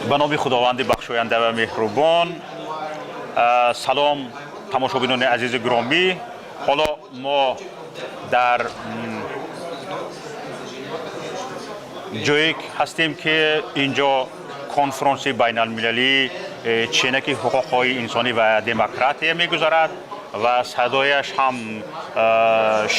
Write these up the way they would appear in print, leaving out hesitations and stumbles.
Ба номи Худованди бахшоянда ва меҳрубон. Салом, тамошобинони азизу гиромӣ. Ҳоло мо дар ҷое ҳастем, ки инҷо конфронси байналмилалии ченаки ҳуқуқҳои инсонӣ ва демократия мегузарад ва садояш ҳам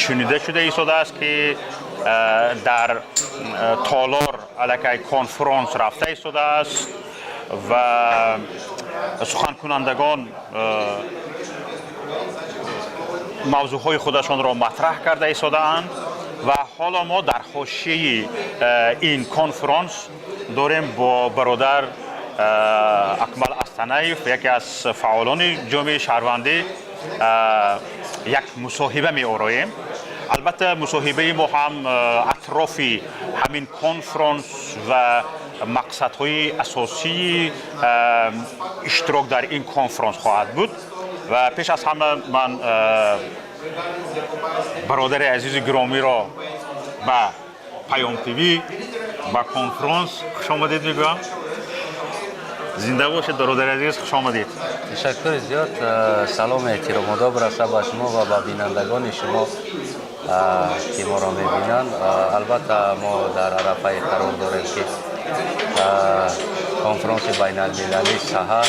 шунида шуда истодааст, ки дар толор аллакай конфронс рафта истодааст ва суханкунандагон мавзӯъҳои худашонро матраҳ карда истодаанд. Ва ҳоло мо дар ҳошияи ин конфронс дорем бо бародар Акмал Астанаев, яке аз фаъолони ҷомеаи шаҳрвандӣ, як мусоҳиба меороем. Албатта, мусоҳибаи мо ҳам атрофи ҳамин конфронс ва мақсадҳои асосии иштирок дар ин конфронс хоҳад буд. Ва пеш аз ҳама ман бародари азизу гиромиро ба Паём ТВ, ба конфронс хушомадед мегӯям. Зинда бошед, бародари азиз, хушомадед. Ташаккури зиёд. Салому эҳтиромодоб раса ба шумо ва ба бинандагони шумо, ки моро мебинанд. Албатта, мо дар арафае қарор дорем, ки конфронси байналмилалии саҳа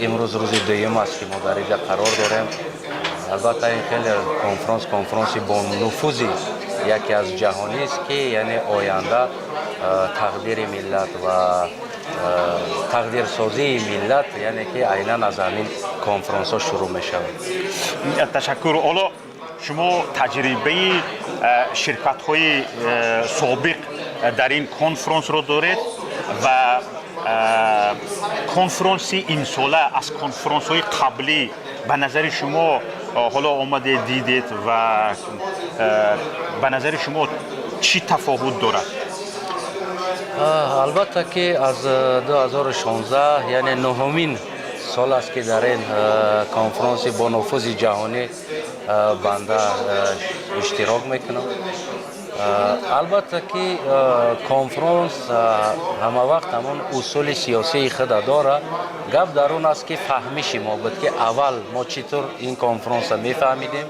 имрӯз рӯзи дуюм аст, ки мо дар инҷа қарор дорем. Албатта, ин хеле конфронс, конфронси бонуфузи яке аз ҷаҳонист, ки яъне оянда тақдири миллат ва тақдирсозии миллат, яъне ки айнан аз ҳамин конфронсҳо шурӯъ мешавад. Ташаккур. Ҳоло шумо таҷрибаи ширкатҳои собиқ дар ин конфронсро доред ва конфронси имсола аз конфронсҳои қаблӣ ба назари шумо, ҳоло омадед, дидед ва ба назари шумо чӣ тафовут дорад? Албатта, ки аз 2016, яъне нуҳумин сол аст, ки дар ин конфронси бонуфузи ҷаҳонӣ банда иштирок мекунам. Албатта, ки конфронс ҳама вақт ҳамон усули сиёсии худа дорад. Гап дар он аст, ки фаҳмиши мо буд, ки аввал мо чӣ тур ин конфронсро мефаҳмидем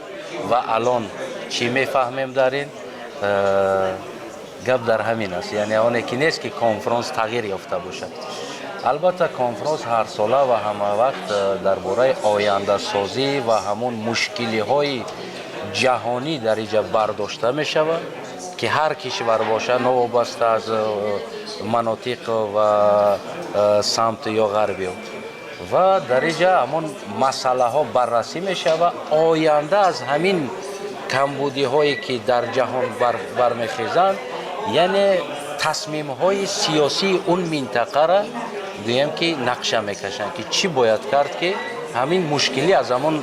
ва алон чӣ мефаҳмем дар ин. Гап дар ҳамин аст, яъне оне ки нест, ки конфронс тағйир ёфта бошад. Албатта, конфронс ҳарсола ва ҳамавақт дар бораи ояндасозӣ ва ҳамон мушкилиҳои ҷаҳонӣ дар инҷа бардошта мешавад, ки ҳар кишвар бошад, новобаста аз манотиқ ва самт ё ғарбиё, ва дар инҷа ҳамон масъалаҳо баррасӣ мешавад. Оянда аз ҳамин камбудиҳое, ки дар ҷаҳон бармехезанд, яъне тасмимҳои сиёсии он минтақара гӯем, ки нақша мекашанд, ки чӣ бояд кард, ки ҳамин мушкилӣ аз ҳамон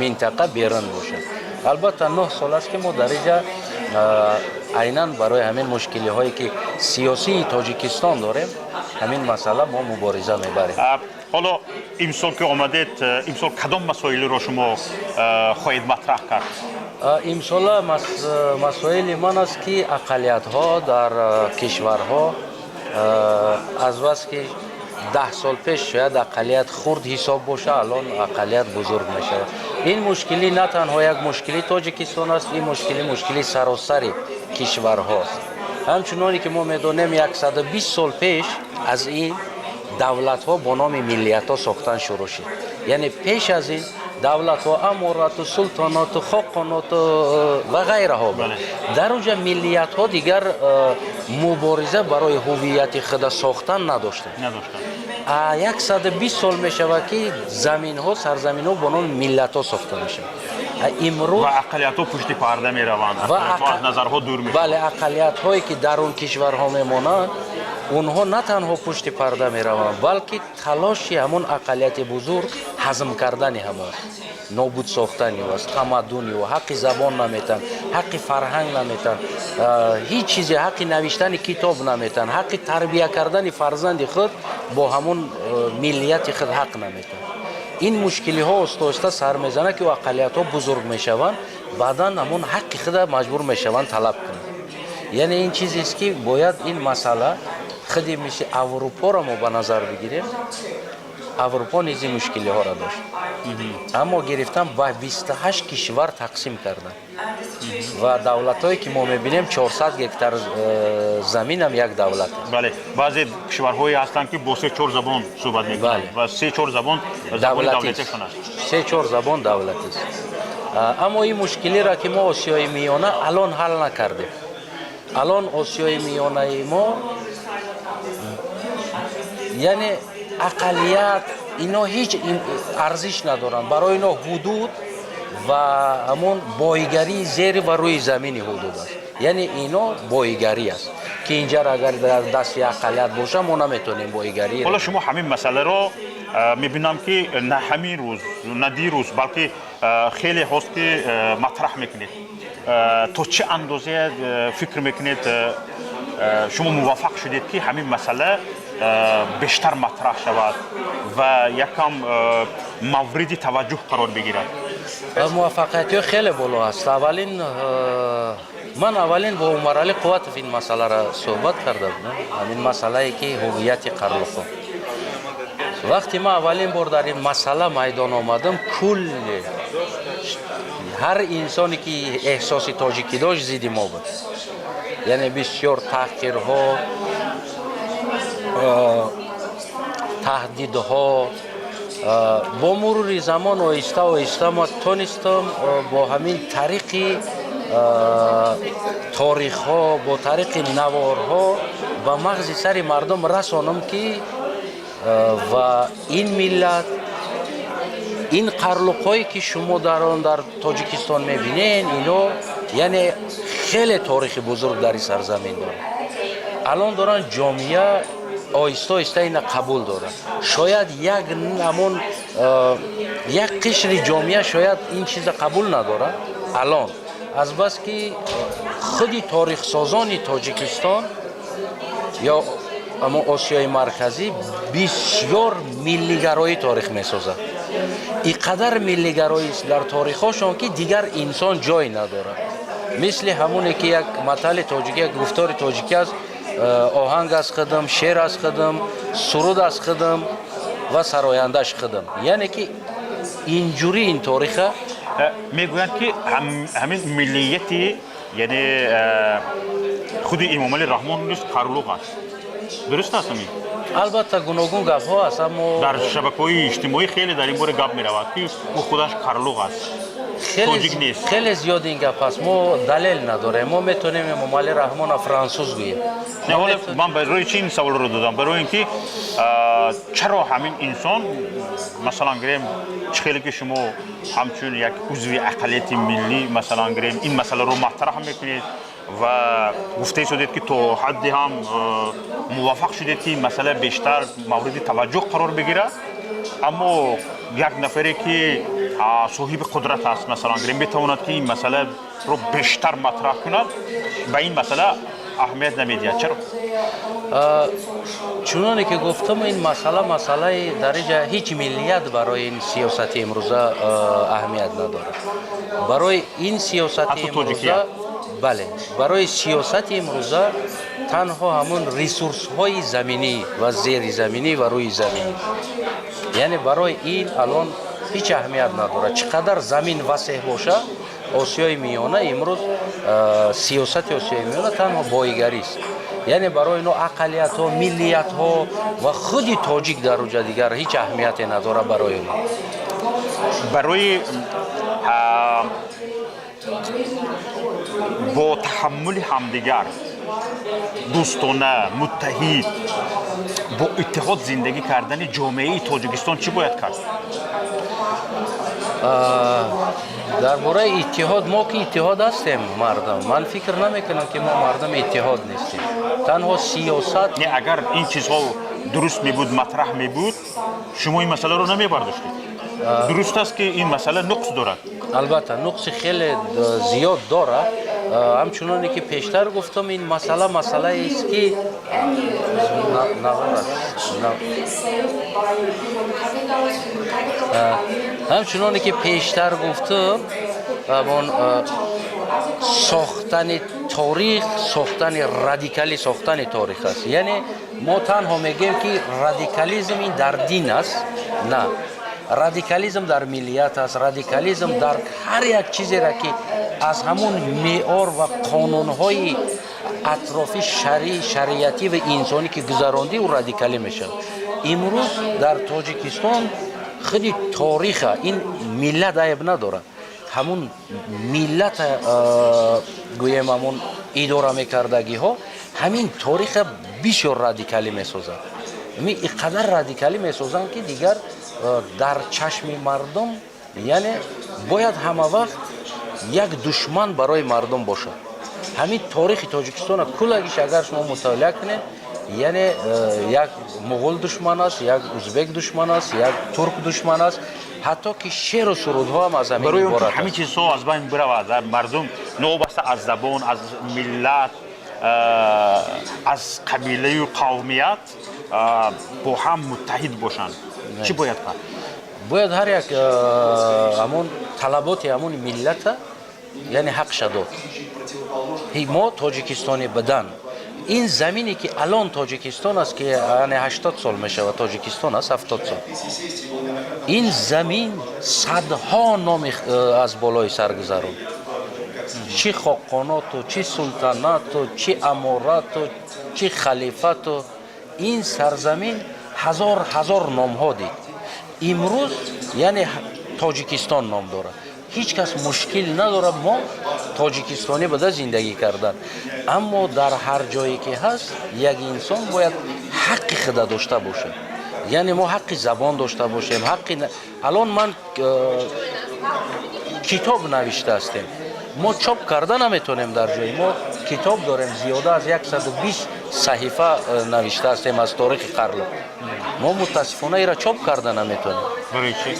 минтақа берун бошад. Албатта, 9 сол аст, ки мо дар инҷа айнан барои ҳамин мушкилиҳое, ки сиёсии Тоҷикистон дорем, ҳамин масъала мо мубориза мебарем. Ҳоло имсол ки омадед, имсол кадом масоилро шумо хоҳед матраҳ кард? Имсола масоили ман аст, ки ақаллиятҳо дар кишварҳо, аз бас ки 10 сол пеш шояд ақаллият хурд ҳисоб боша, алон ақаллият бузург мешавад. Ин мушкилӣ на танҳо як мушкили Тоҷикистон аст, ин мушкилӣ мушкили саросари кишварҳост. Ҳамчуноне ки мо медонем, 120 сол пеш аз ин давлатҳо бо номи миллиятҳо сохтан шурӯъ шуд. Яъне пеш аз ин давлатҳо аморату, султоноту, хоқоноту ва ғайраҳо буд. Дар онҷа миллиятҳо дигар мубориза барои ҳуввияти худа сохтан надоштанд. 120 сол мешавад, ки заминҳо, сарзаминҳо бо номи миллатҳо сохта мешавад имрӯз. Ва ақаллиятҳо пушти парда мераванд, аз назарҳо дур мешаванд. Бале, ақаллиятҳое, ки дар он кишварҳо мемонанд, онҳо на танҳо пушти парда мераванд, балки талоши ҳамон ақаллияти бузург ҳазм кардани ҳамон, нобуд сохтани ӯ аст, тамаддуни ӯ. Ҳаққи забон наметан, ҳаққи фарҳанг наметан, ҳеҷ чизе, ҳаққи навиштани китоб наметан, ҳаққи тарбия кардани фарзанди худ бо ҳамон миллияти худ ҳақ наметан. Ин мушкилиҳо оста оста сар мезанад, ки ақаллиятҳо бузург мешаванд, баъдан ҳамон ҳаққи худа маҷбур мешаванд талаб кунанд. Яъне ин чизест, ки бояд ин масъала худи мисли Аврупоро мо ба назар бигирем. Аврупо низ ин мушкилиҳоро дошт, аммо гирифтан ба 28 кишвар тақсим карданд ва давлатҳое, ки мо мебинем, 400 гектар заминам як давлат аст. Бале, баъзе кишварҳое ҳастанд, ки бо се чор забон суҳбат мекунанд ва се чор забон забони давлатишон аст. Се чор забон давлатист. Аммо ин мушкилиро, ки мо Осиёи Миёна алон ҳал накардем, алон Осиёи Миёнаи мо, яъне ақаллият, ино ҳеҷ арзиш надоранд. Барои ино ҳудуд ва ҳамон боигарии зери ва рӯи замини ҳудуд аст. Яъне ино боигарӣ аст, ки инҷаро агар дар дасти ақаллият боша, мо наметонем боигарӣ. Ҳоло шумо ҳамин масъаларо мебинам, ки на ҳамин рӯз, на дирӯз, балки хеле ҳост, ки матраҳ мекунед. То чӣ андозе фикр мекунед, шумо муваффақ шудед, ки ҳамин масъала бештар матраҳ шавад ва якам мавриди таваҷҷӯҳ қарор бигирад? Муваффақиятҳо хеле боло аст. Аввалин, ман аввалин бо Умаралӣ Қувватов ин масъаларо суҳбат карда будам, ҳамин масъалае, ки ҳуввияти қарлуқо. Вақте ман аввалин бор дар ин масъала майдон омадам, кулли ҳар инсоне, ки эҳсоси тоҷикӣ дошт, зидди мо буд. Яъне бисёр таҳқирҳо, таҳдидҳо. Бо мурури замон оҳиста оҳиста мо тонистам бо ҳамин тариқи торихҳо, бо тариқи наворҳо ба мағзи сари мардум расонам, ки ва ин миллат, ин қарлуқҳое, ки шумо дар он дар Тоҷикистон мебинед, ино яъне хеле торихи бузург дар ин сарзамин доранд. Алон доранд, ҷомеа оҳиста оҳиста ина қабул дорад. Шояд як ҳамон як қишри ҷомеа шояд ин чиза қабул надорад алон, азбаски худи торихсозони Тоҷикистон ё ҳамон Осиёи Марказӣ бисёр миллигароӣ торих месозад. Ин қадар миллигароист дар торихҳошон, ки дигар инсон ҷой надорад. Мисли ҳамоне, ки як матали тоҷикӣ, як гуфтори тоҷикӣ аст: оҳанг аз худам, шеър аз худам, суруд аз худам ва сарояндаш худам. Яъне ки инҷурӣ ин ториха. Мегӯянд, ки ҳамин миллияти, яъне худи Эмомалӣ Раҳмон низ қарлуқ аст. Дуруст аст ҳамин? Албатта, гуногун гапҳо аст, аммо Дар шабакаҳои иҷтимоӣ хеле дар ин бора гап меравад, ки ӯ худаш қарлуқ аст, тоҷик нест. Хеле зиёд ин гап аст, мо далел надорем. Мо метавонем Эмомалӣ Раҳмона франсуз гӯем. Не, ҳоло ман барои чи ин саволро додам? Барои ин ки чаро ҳамин инсон, масалан гирем, чӣ хеле ки шумо ҳамчун як узви ақаллияти миллӣ, масалан гирем, ин масъаларо матраҳ мекунед ва гуфта истодед, ки то ҳадде ҳам муваффақ шудед, ки ин масъала бештар мавриди таваҷҷӯҳ қарор бигирад, аммо як нафаре, ки соҳиби қудрат аст, масалан гирем, метавонад, ки ин масъаларо бештар матраҳ кунад, ба ин масъала аҳамият намедиҳад. Чаро? Чуноне ки гуфтам, ин масъала масъалаи дар инҷа ҳеҷ миллият барои ин сиёсати имрӯза аҳамият надорад. Барои ин сиёсати имрӯза, бале, барои сиёсати имрӯза танҳо ҳамон ресурсҳои заминӣ ва зеризаминӣ ва рӯи заминӣ. Яъне барои ин алон ҳеҷ аҳамият надорад, чӣ қадар замин васеъ боша. Осиёи Миёна имрӯз, сиёсати Осиёи Миёна танҳо боигарист. Яъне барои ино ақаллиятҳо, миллиятҳо ва худи тоҷик дар уҷа дигар ҳеҷ аҳамияте надорад барои оно. Барои бо таҳаммули ҳамдигар, дӯстона, муттаҳид, бо иттиҳод зиндагӣ кардани ҷомеаи Тоҷикистон чӣ бояд кард? Дар бораи иттиҳод, мо ки иттиҳод ҳастем мардам, ман фикр намекунам, ки мо мардами иттиҳод нестем. Танҳо сиёсат. Не, агар ин чизҳо дуруст мебуд, матраҳ мебуд, шумо ин масъаларо намебардоштед. Дуруст аст, ки ин масъала нуқс дорад? Албатта, нуқси хеле зиёд дорад. Ҳамчуноне ки пештар гуфтам, ин масъала масъалаест, ки навор аст. Ҳамчуноне ки пештар гуфтам, ҳамон сохтани Таърих сохтани, радикалӣ сохтани таърих аст. Яъне мо танҳо мегӯем, ки радикализм ин дар дин аст. На, радикализм дар миллият аст, радикализм дар ҳар як чизеро, ки аз ҳамун меъёр ва қонунҳои атрофи шариатӣ ва инсонӣ ки гузарондӣ, ӯ радикалӣ мешавад. Имрӯз дар Тоҷикистон худи таъриха ин миллат айб надорад. Ҳамун миллата, гӯем, ҳамун идора мекардагиҳо ҳамин таъриха бисёр радикалӣ месозанд. Ин қадар радикалӣ месозанд, ки дигар дар чашми мардум, яъне бояд ҳама вақт як душман барои мардум бошад. Ҳамин таърихи Тоҷикистона куллагиш агар шумо мутолиа кунед, яъне як муғул душман аст, як узбек душман аст, як турк душман аст, ҳатто ки шеъру сурудҳо ҳам аз ҳамин барои он ки иборат ҳамин аст. чизҳо аз байн биравад, мардум новобаста аз забон, аз миллат, аз қабилаю қавмият бо ҳам муттаҳид бошанд, чӣ бояд кард? Бояд ҳар як ҳамон талаботи ҳамон миллата, яъне ҳақша дод. Мо тоҷикистони будан, ин замине ки алон Тоҷикистон аст, ки яъне 80 сол мешавад Тоҷикистон аст, 70 сол, ин замин садҳо номи аз болои сар гузаронд: чӣ хоқоноту, чӣ султанату, чӣ аморату, чӣ халифату. Ин сарзамин ҳазор ҳазор номҳо дид. Имрӯз яъне Тоҷикистон ном дорад. Ҳеҷ кас мушкил надорад мо тоҷикистонӣ буда зиндагӣ кардан, аммо дар ҳар ҷое ки ҳаст, як инсон бояд ҳаққи худа дошта бошад. Яъне мо ҳаққи забон дошта бошем, ҳаққи алон ман китоб навишта ҳастем, мо чоп карда наметонем. Дар ҷои мо китоб дорем, зиёда аз 120 саҳифа навишта ҳастем аз таърихи Қарлуқ. Мо мутаассифона ира чоп карда наметонем. Барои чӣ?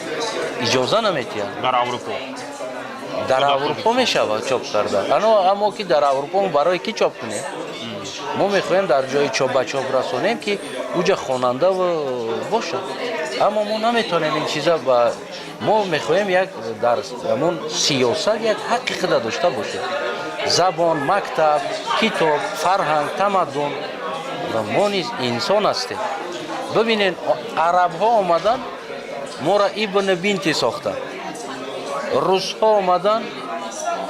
Иҷоза наметиҳанд. Дар Аврупо? Дар Аврупо мешавад чоп карда, аммо ки дар Аврупо мо барои кӣ чоп кунем? Мо мехоҳем дар ҷои чоп ба чоп расонем, ки уҷа хонанда бошад, аммо мо наметонем ин чиза. Ба мо мехоҳем як дар ҳамон сиёсат як ҳаққи худа дошта бошем: забон, мактаб, китоб, фарҳанг, тамаддун. Ва мо низ инсон ҳастем. Бибинед, арабҳо омадан, моро ибни бинти сохтанд, русҳо омадан,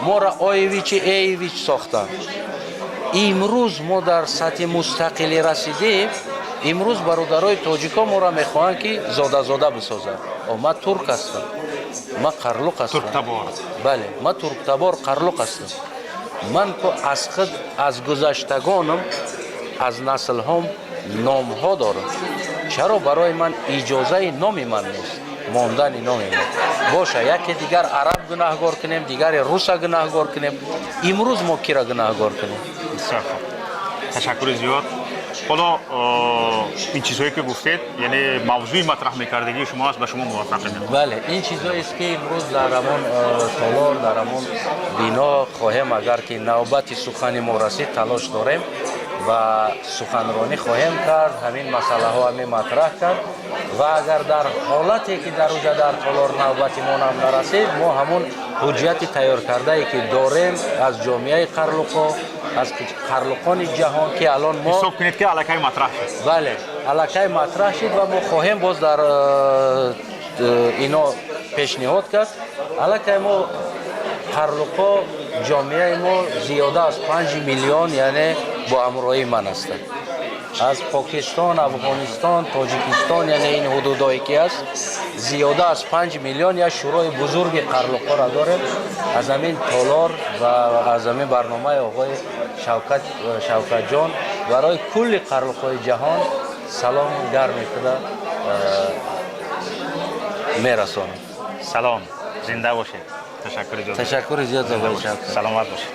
моро оевичи эевич сохтанд. Имрӯз мо дар сатҳи мустақилӣ расидем. Имрӯз бародарои тоҷико моро мехоҳанд, ки зодазода бисозанд. Ман турк ҳастам, ман қарлуқ ҳастам. Турктабор. Бале, ман турктабор қарлуқ ҳастам. Ман ку аз худ, аз гузаштагонам, аз наслҳом номҳо дорам. Чаро барои ман иҷозаи номи ман нест, мондани номи ман боша? Яке дигар араб гунаҳгор кунем, дигаре руса гунаҳгор кунем. Имрӯз мо кира гунаҳгор кунем? Бисёр хуб, ташаккури зиёд. Ҳоло ин чизҳое ки гуфтед, яъне мавзӯи матраҳ мекардагии шумо аст. Ба шумо муваффақият. Бале, ин чизҳоест, ки имрӯз дар ҳамон толор, дар ҳамон бино хоҳем, агар ки навбати сухани мо расид, талош дорем ва суханронӣ хоҳем кард, ҳамин масъалаҳо ҳамин матраҳ кард. Ва агар дар ҳолате ки дар уҷа дар толор навбати мо нам нарасид, мо ҳамун ҳуҷҷати тайёркардае ки дорем аз ҷомеаи қарлуқо, аз қарлуқони ҷаҳон, ки алон мо Ҳисоб кунед, ки аллакай матраҳ шуд. Бале, аллакай матраҳ шуд ва мо хоҳем боз дар ино пешниҳод кард. Аллакай мо қарлуқо, ҷомеаи мо зиёда аз 5 миллион, яъне бо ҳамроҳии ман ҳастанд аз Покистон, Афғонистон, Тоҷикистон, яъне ин ҳудудое ки аст, зиёда аз 5 миллион як шӯрои бузурги қарлуқоро дорем. Аз ҳамин толор ва аз ҳамин барномаи оғои Шавкат, Шавкатҷон, барои кулли қарлуқҳои ҷаҳон салому гарми худа мерасонам. Салом, зинда бошед, ташаккури зиёд. Ташаккури зиёд, оғои Шавкат. Саломат бошед.